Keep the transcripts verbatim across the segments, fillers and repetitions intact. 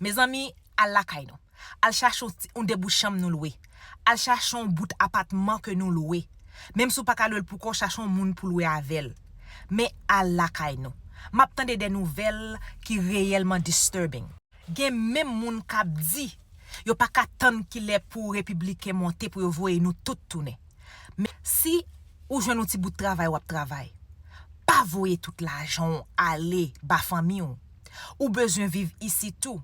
Mezanmi, al lakay nou. Al chache yon ti- yon de bout chanm nou lwe. Al chache yon bout apatman ke nou lwe. Menm si w pa ka lwe l pou kò w, chache yon moun pou lwe avè l. Men al lakay nou. M ap tande de nouvèl ki reyèlman disturbing. Gen menm moun k ap di yo pa ka tann kilè pou repibliken monte pou yo voye nou tout tounen. Men si ou jwenn yon ti bout travay w ap travay, pa voye tout lajan w ale ba fanmi w. Ou bezwen viv isi tou.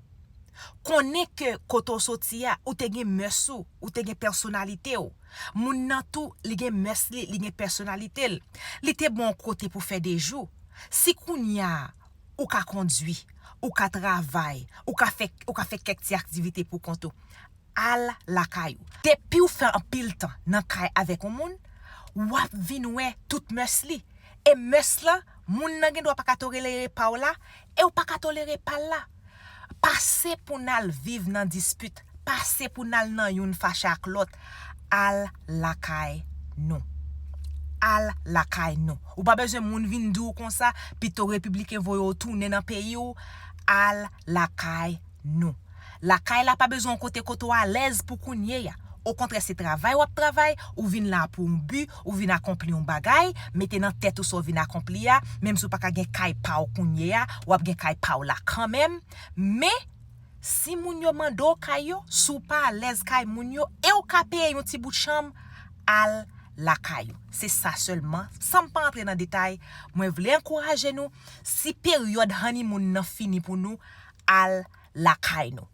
Konnen ke kote w soti a, ou te gen mès ou, ou te gen pèsonalite w. Moun nan tou, li gen mès li, li gen pèsonalite l. Li te bon kote pou fè de jou. Si kounye a, ou ka kondwi, ou ka travay, ou ka fè, ou ka fè kèk ti aktivite pou kont ou, al lakay ou. Depi w fè anpil tan nan kay avèk yon moun, w ap vin wè tout mès li. E mès lan, moun nan gen dwa pa ka tolere pa w la, e w pa ka tolere pa l la. Pase pou n al viv nan dispit, pase pou n al nan youn fache ak lòt, al lakay nou. Al lakay nou. Ou pa bezwen moun vin di w konsa, pito repibliken voye w tounen nan peyi w, al lakay nou. Lakay la pa bezwen yon kote kote w alèz pou kounye a. Okontrè, se travay w ap travay, ou vin la pou yon bi, ou vin akonpli yon bagay, mete nan tèt ou sa w vin akonpli a, menm si w pa ka gen kay pa w kounye a, w ap gen kay pa w la kanmenm. Men, si moun yo mande w kay yo, si w pa alèz kay moun yo, e w ka peye yon ti bout chanm, al lakay ou. Se sa sèlman. San m pa antre nan detay, mwen vle ankouraje nou, si peryòd honeymoon nan fini pou nou, al lakay nou.